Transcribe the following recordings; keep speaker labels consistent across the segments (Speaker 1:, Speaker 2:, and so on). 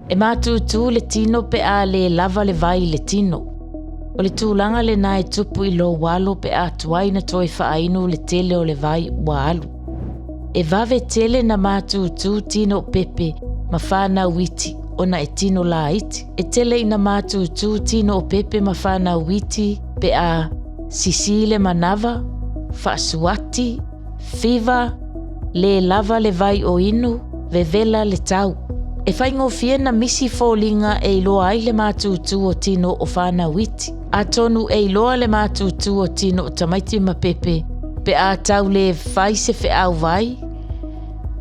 Speaker 1: E matutu le tino pe a lē lava le vai i le tino. O le tulaga lenā e tupu i lou alo pe a tuai na toe faainu le tele o le vai ua alu. E vave tele na matutu tino o pepe ma whānau iti ona e tino laiti. E tele ina matutu tino o pepe ma whānau iti pe a sisī le manava, faasuati, fiva, lē lava le vai o inu, vevela le tau. E faigofie na misi foliga e iloa ai le matutu o tino o whānau iti. Atonu e iloa le matutu o tino o tamaiti ma pepe, pe a tau lē fai se feau vai,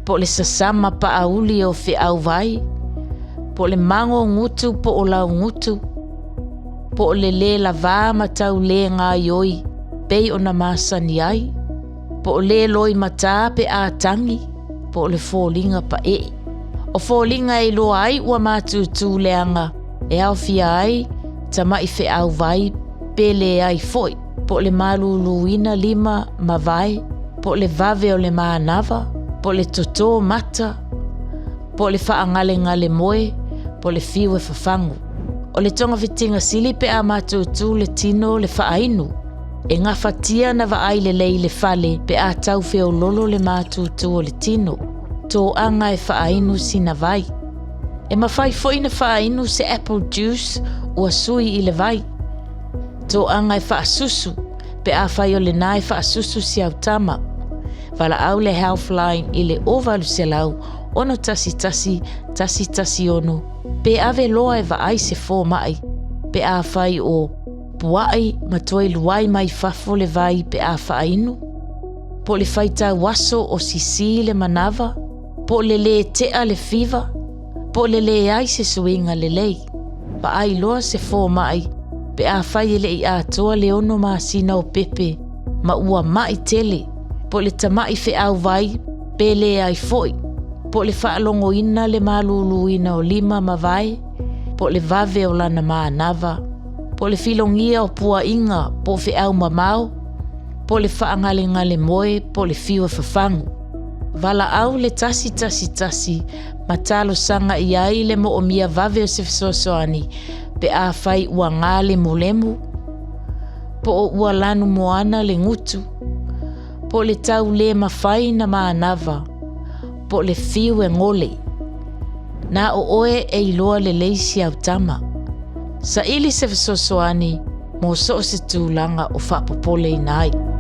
Speaker 1: po o le sasama paauli o feau vai, po o le mago gutu po o laugutu, po o le lē lavā ma tau lē gaioi pei ona masani ai, po o lē loimatā pe a tagi, po o le foliga paee. O foliga e iloa ai ua matutu leaga e aofia ai tamaʻi feʻau vai pe leai foʻi, po o le maluluina lima ma vae, po o le vave o le manava, po o le totō mata, po o le faagalegale moe, po o le fiu e fafagu. O le togafitiga sili pe a matutu le tino le faainu. E gafatia na vaai lelei le fale pe a tau feololo le matutu o le tino. Toaga e faainu sina vai. E mafai foʻi na faainu se apple juice ua sui i le vai. Toaga e faasusu pe afai o lenā e faasusu si au tama. Valaau le Healthline i le 0800 611 116 pe ave loa e vaai se fomaʻi pe afai o puaʻi ma toe luai mai fafo le vai pe a faainu, po o le faitau aso o sisī le manava, po o le lē teʻa le fiva, po o le leai se suiga lelei. Vaai loa se fomaʻi pe afai e leʻi atoa le 6 masina o pepe ma ua maʻi tele, po o le tamaʻi feʻau vai pe leai foʻi, po o le faalogoina le maluluina o lima ma vae, po o le vave o lana manava, po o le filogia o puaʻiga po o feʻau mamao, po o le faagalegale moe po o le fiu e fafagu. Valaau le 111 ma talosaga i ai le moomia vave o se fesoasoani pe afai ua galemulemu, po o ua lanu moana le gutu, po o le tau lē mafai na manava, po o le fiu e gole. Na o oe e iloa lelei si au tama. Saili se fesoasoani mo so o se tulaga o faapopoleina ai.